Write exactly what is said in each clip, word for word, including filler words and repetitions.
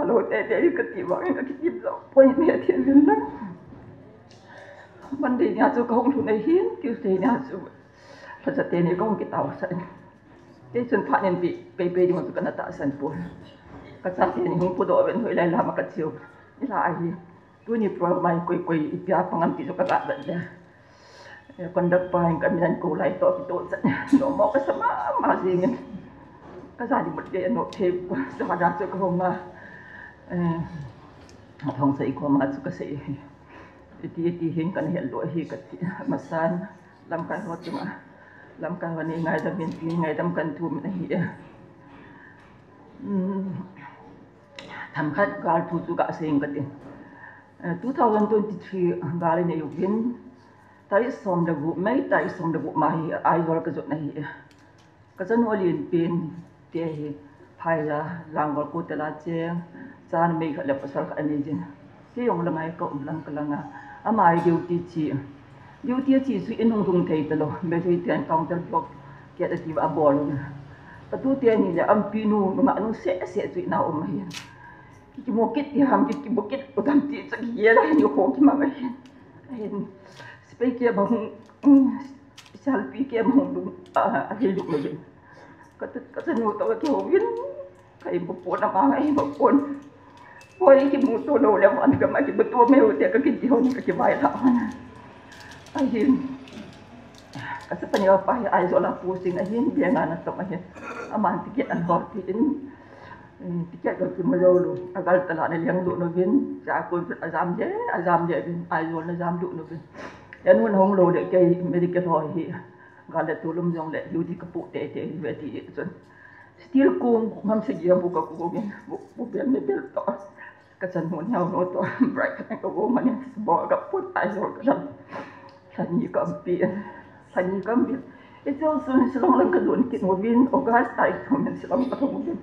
Lo te te ka ti vang ka ki tip zo. Poi me ti min na. Monday nia chu ka hung lhun ahin, Tuesday nia chu Lhacha teni ka hung kitahsan. Kei chun phat nin pi, pei pei ding chu kana tahsan pon. Ka chate ni hung pudoh uvin hoilai lama ka cheu. Nilhah ahi. Tuni program a koi koi ipi a pang am ti chu ka ga vet le. Eh, conductor pa hin ka min akou lai toh kitoh chan. Nommo ka sa mama jingin. Ka ja ni mut le no thei ko. Sa da chu ka hung a. Eh, Thong Sei koma chu ka sei. Iti, iti hin kana het lou ahi ka ti. Masan. Lamkai ho chunga, lamkai ho nei ngaidam in, nei ngaidam kan thum in ahi e. Hmm. Themkhat gal thu chu ka sei ing ka tin. Eh, two thousand twenty-three gal i nei uvin, tarik som le gup, May tarik som le gup ma hi Aizawl ka jot na ahi e. Ka chanu alen pen te hi, Phaija, Langgol Kotela cheng, cha numei khat le pasal khat anei jin. Kei jong lang a ka um lang ka lang a. Ama hi duty che. Duty che chu in hung lhung thei talou. Meitei ten counter blockade ati a bol u. Ka tute ni le ampi nu, nungah nu seh seh chu in a um ahi. Ki, kimu kit ti ham, ki, kimu kit u tam ti chu kigel a hin, kho kimang ahi. Ahin, sepai kei bang, um, Salpi kei bang, um, a, a, ahi luk luk. Ka tu, ka chanu toh ka kihouvin, ka imu pon, ama imu pon. Poi kimuto lou le, van gam a kimuto meu te ka kiti hon, ka kivailhah hon. Ahin, ka chapa neo pa hi Aizawl a posting ahin, Beng a natong ahin. Aman ticket ahin bol peh in, eh, ticket ka kimu jou lou. Agaltalon a leng lou nouvin, cha ko ajam le, ajam le vin, Aizawl na jam lou nouvin. Anu na hung lou le, kei medical ho hi. Gal le tulum jong le, duty ka pu te te, ve ti chun. Steel kung, ngam se giam bu ka kung in, bu, bu bel ne bel to. Ka chanu neo no to, bright ka ko go mani, bo ka put Aizawl ka lam. Lhani ka pi, lhani ka pi. It's also Shillong lang ka lhun kit uvin, August tarik thum in Shillong ka lhun uvin.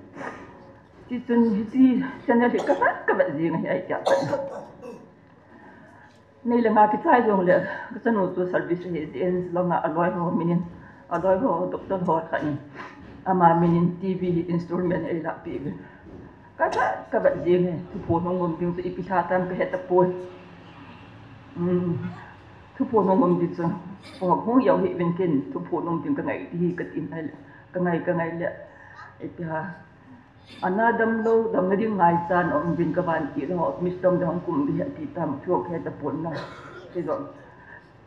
Ti chun, ti channel hi ka vet, ka vet jing ahi ai tia. Nei le nga kichai jongle, ka chanu chu service ahi jeh in, Shillong a aloi ho min in, aloi ho, doctor ho khat in, ama min in T V installment eila peh uvin. Ka vet, ka vet jing e, thuphon hung um ding chu ipi lha tam ka he tapoi. Um, thuphon hung um ding chu, hung, hung jou hih uvin ken, thuphon um ding ka ngai ding hi ka tin ahile, ka ngai, ka ngai le, ipi ham. Ana damlou, damna ding ngaichan aum uvin ka van ti lou, Miss Dom dam kum ding ahi ti tam, thuak he tapon na. Keiho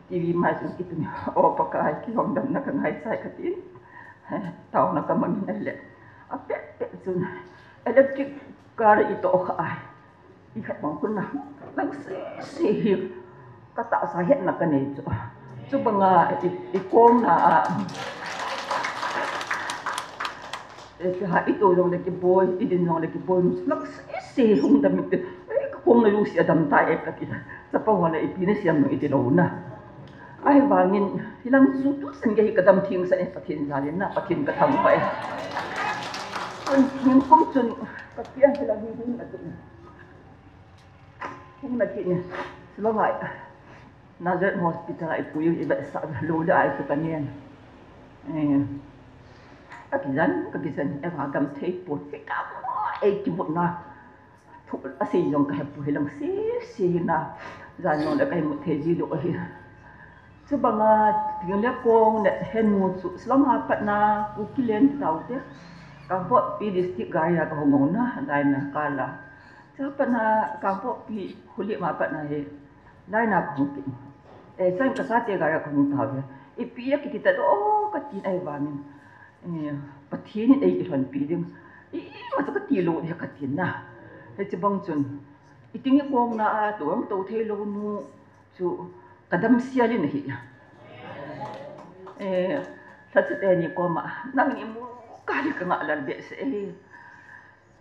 T V mai chun kitun, O Pakai, keiho damna ka ngaichan ka ti. Taona ka mang in ahile. Apet pet chun, electric car i toh kha ai. I khat bang kun na, lang se se hi, ka tahsa hetna ka nei chu. Chubanga i, i kong na a, eh, ha i to jong le kiboi, i din jong le kiboi, lang se se hung dam i ti, eh, ka kong na lu si a dam tai e ka ti. Chapa ho le ipi na siam nung i ti lou na. Ahivangin, hilang chu tuchan gei hi ka dam theng sa e, Pathen jal in na, Pathen ka thangvah e. Pathen kum chun, ka pian hilang hi hung na tu. Hung na kit in, Shillong a, Nazareth Hospital a i pui u i vetsah lou le ai chu ka nen. Eh, ka kijen, ka kijen, e va gam thei pon, thei ka mo, ei kivutna. Thu asei jong ka hepoi, hilang se se hi na, jan jong le ka imut thei ji lou ahi. Chubanga, ting le kong le henu chu, Shillong a pat na, Kuki len tau te. Kangpokpi district gari a ka hung u na, lai na ka la. Cha pat na Kangpokpi, Khulip ma pat na hi, lai na ka hung kit. Eh, chan ka chate gari a ka hung tau ve. Ipi a kiti ta do, ka tin ahivangin. Eh, Pathen in ei kilhonpi ding. I, i ma chu ka ti lou he ka tin na. Hiche bang chun. I ting i kong na a, tu ang to thei lou nu chu ka dam sial in ahi. Eh, lhacha teni koma, nangni mu ka hi ka ngah lal behseh e.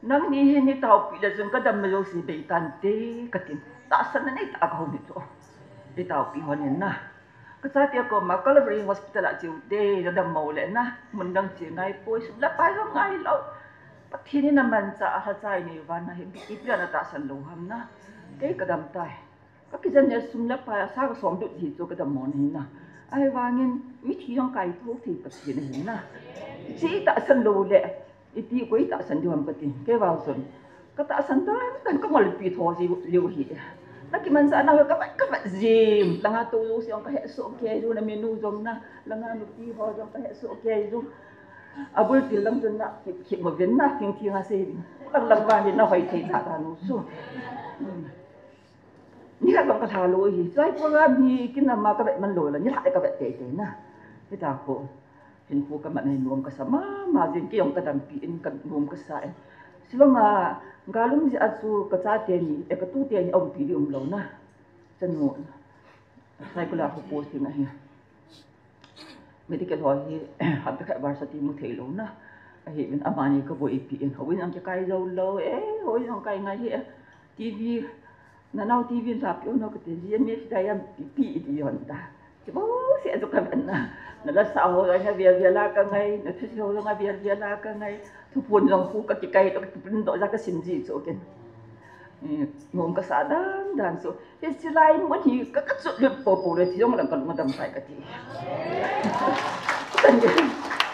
Nangni hi nei taopi le chun ka damna jouse bei tante ka tin. Tahsanna nei tah a ka hung hi chu. Nei taopi hon in na. Ka chate koma Calvary Hospital a cheu te, na dammo le na. Mun dang che ngai poi, sum le pai jong ngai lou. Pathen in amanchah a lhacha i nei uva na hi, ipi a na tahsan lou ham na. Kei ka dam tai. Ka kijen le sum le pai a sa ka som lut hi chu ka dammo na hi na. Ahivangin mithi jong kai tho thei Pathen ahi na. Hiche i tahsan lou le, iti koi tahsan diu ham ka ti. Kei vang chun, Ka tahsan dan dan ka ngolpi tho ji liu hi. Na kimansa na ka vat ka vat jim. Langa tu lu siang ka he so ke ju na menu jong na. Langa nu pi ho jong ka he so ke ju. Abul til lang jun na ki ki mo ven na ting ting a se. Lang lang ba ni na hoi thei ta ta nu su. Ni ka bang ka tha lo hi. Sai program hi kin na ma ka vet man lo la ni la ka vet te te na. Ni ta ko. Hinkho ka man hi nuam ka sa mama jing, kei jong ka dampi in ka nuam ka sa in. Shillong a, galum jeh a chu ka chate ni, eh, ka tute ni umpi ding umlou na. Chanu, Saikul a khu posting ahi. Medical ho hi, hapta khat varsity mu thei lou na. Ahi, amani ka boipi in, houin jong kikai jou lou, eh, houin jong kai ngai hi, eh. T V, Nanao T V in lhapi u no kati, G M F dai am pi pi iti yon ta. Kibo se ajo ka ben na. Na la sa ho la nga via via la ka ngai, na thu ho la nga via via la ka ngai. Thu phun jong khu ka kikai to, ka pin to ja ka sim ji chu ken. Eh, ngom ka sa dan dan chu. He silai mun hi ka ka chu le po po le thi jong lang ka lung dam sai kati. Ka san ge,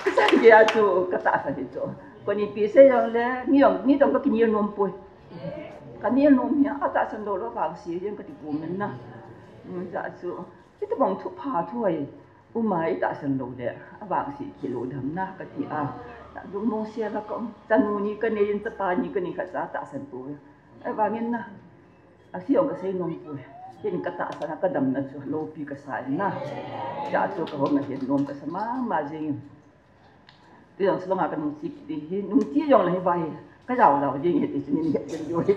ka san ge a chu ka tahsan hi chu. Ko ni pi se jong le, ni jong, ni jong ka kini nom poi. Ka nel nom hi, a tahsan lou lou vang si jeng ka ti pu min na. Mm, ja chu, i ta bang thu pha thu ai, uma i tahsan lou le, a vang si ki lou dam na ka ti a. Ta dung mong sia la ka, ta nu ni ka nei in, ta pa ni ka nei kha cha tahsan pu. Ai vang in na, a si ong ka sei nom pu. Kin ka tahsan a ka dam na chu, lou pi ka sa in na. Ja chu ka hong na hin nom ka sa mama jeng. Ti jong Shillong a ka nung chi kiti hi, nung chi jong le hi vai, ka jao jao jing hi ti chu nin het jing joi.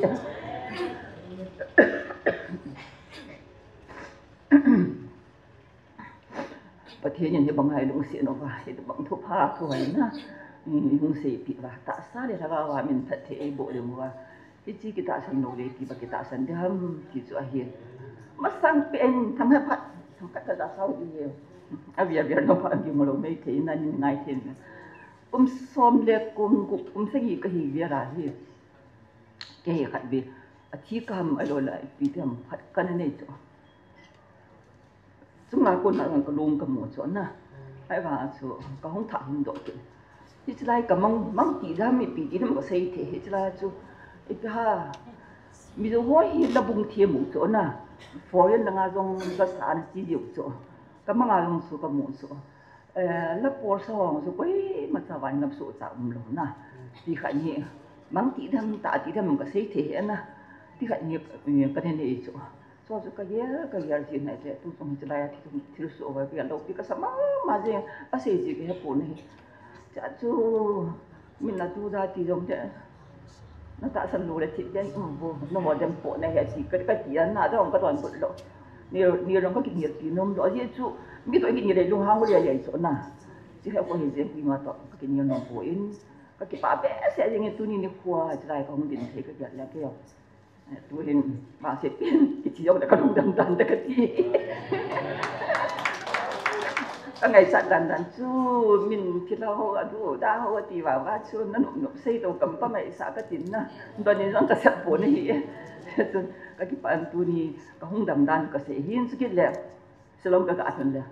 Pathen in hi bang hai lungset uva, hi bang thu pha thu hai na, hung seipi uva, tahsa le lhagao a min phatthei eiboh ding uva. Hiche kitahsan lou le, iti ba kitahsan ding ham, ti chu ahi. Masang pen, thang ha phat, thang khat ka ja sao ding e. Avia via lou phat, ding lou mei thei, na nin ngai thei. Kum som le kum gup, kum sagi ka hi via la hi. Kei khat ve, athi ka ham, alou la, ipi ti ham, phat ka na nei chu. Chunga kona ka lung ka mu chu na. Ahivang chu ka hung thah hin doh kit. Hichelai ka mang, mang ti dam, ipi ti dam ka sei thei. Hichelai chu ipi ha. Mizo ho hi la bung thei mu chu na. Foreign langa jong ka sa na chi diu chu. Ka manga jong chu ka mu chu. Eh, la por sa hong chu koima cha van ngap su cha um lou na. Ti khat ni mang ti dam, ta ti dam ka sei thei na. Ti khat ni, eh, ka ne nei chu. Chu chu ka gel, ka gel ji nai le, tu chung hichelai a thi, thilsoh va ka lou pi ka sa mama jeng, asei ji ka he pon ahi. Cha chu, min na tu da ti jong le, na tahsan lou le thi den, um, bo, na mo dem pon ahi, ti ka, ka ti a na jong ka don but lou. Ni, ni jong ka kinel pi nom lou, ji chu, mi to kinel le lung hang le le chu na. Chi he ko hi je, hi ma to, ka kinel nom poi. Ka kipah behseh jeng e, tuni nikho a, hichelai ka hung din thei ka gel le ka jong. Tuhin, vangset pen, kithi jong le ka lungdam dan te kati. Ka ngaisah dan dan chu, min thilha ho, adu da ho, ati vang va chu, na nop nop sei to, kam pa ngaisah ka tin na. Don in jong ka sep pon ahi. Chun, ka kipah in tuni, ka hung dam dan ka sei hin, chu kit le, Shillong ka ga lhun le.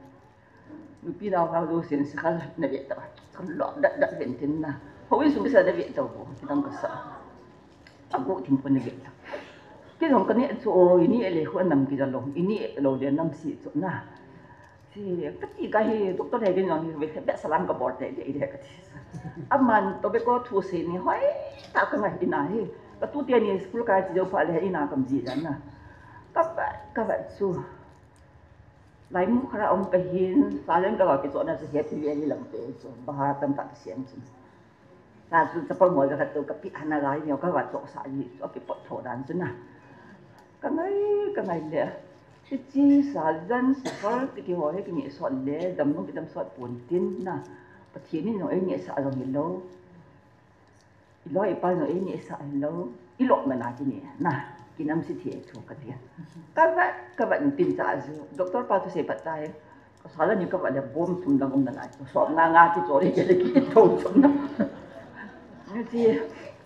Nupi nao hao jousen sikhal na ve tau. Kan lom dat dat ven tin na. Houin sung kisa na ve tau bo. Kidang kasa. Agu thim pon na ve tau. Kidang ka neh chu o, i neh le khu nam kija lou. I neh lou le nam si chu na. Si kati ka hi doctor he din jong hi ve be salam ka bol te de de kati. Aman tobacco thu se ni hoi ta ka ngai ina hi. Ka tute ni school ka chi jou pha le ina kam ji jan na. Ka ba, ka ba chu. Laimu khara um ka hin, silent ka va kichohna chu happy valley lam te chu, bahar tam tak siam chu. Sa chu chapal mo ja ka tu ka pi hana ga ni ka va chohsah ji chu, a kipot tho dan chu na. Ka ngai, ka ngai le. Hiche sa jan suffer ti kiho hi kineh sot le, damlou kidam sot pon tin na. Pathen in jong eineh sah jong hilou. I loi i pai jong eineh sah hilou, i lop man a kineh na, kinam si thei chu ka ti. Ka vet, ka vet tin cha chu, doctor pa chu sei pat tai. Ka sa la ni ka vet le bom thum lang um nalai. Som nga nga kichol le ki thou chom na. Ni ti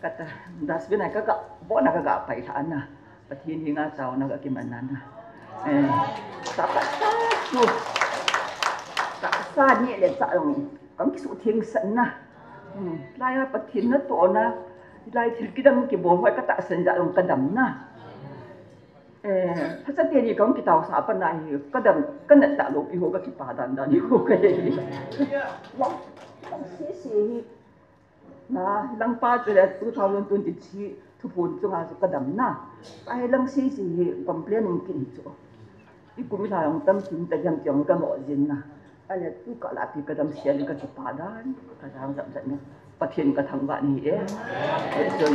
ka ta, dustbin a ka ga, bon a ka ga pai tha na. Pathen henga chauna ka kiman na na. Eh, tahsa chu. Tahsa neh le chah jong. Kan kisuh theng san na. Hmm. Laiya Pathen natohna. Hilai thil kidam kibol ho katahsan jeh jong kadam na. Eh, phacha teni kahung kitaosah a pat na hi, kadam, kanat talou pi ho kakipa dan dan hi ho kahi. Lang, lang sese hi. Na, langpa chu le two thousand twenty-three thuphon chunga chu kadam na. Ahi lang sese hi complain um kit hi chu. Ikum ilha jong tam sim ta jam jong kamo jin na. Ahile tu kah lah pi kadam sia le kakipa dan, kajang jap jap na. Pathen kathangvah in ahi e. Eh, chun.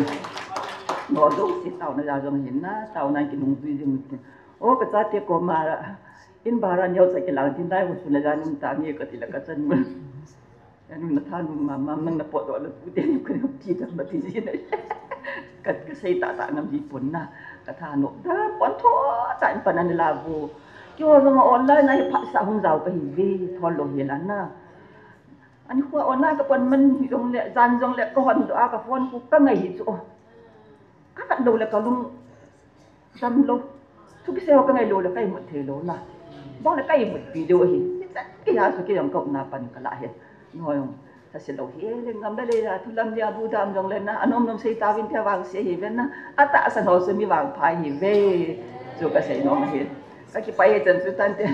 Nodou si taona jong hin na, taona kinungjui jing. O, kachate koma, in bhara neocha kilang tin dai, hung sun le jan um tange kati le kachan mun. Anu nathanop mama, nang napotdoh le pute ni kati dam mati jin. Ka, kasei tahtah ngam ji pon na. Kathanop da pon tho cha in pan ana la vo. Keiho jong online a hi phatsah hung jao kahi ve, thol lou hi la na. Anikho online kapon man jongle, jan jongle kahon doh a kaphone khu kangai hi chu. Kavet lou le kalung damlou. Thu kisei ho kangai lou le kaimut thei lou na. Bang le kaimut pi lou hi. Kei a chu kei jong kaupna pan kalah hi. Nangho jong thase lou hi le ngam le le a, thu lam le a bu dam jongle na. Anom nom sei tauvin tia vangse hi ve na. Atahsan ho chu mi vangpha hi ve. Chu kasei nom hi. Kakipah e chan chu tante.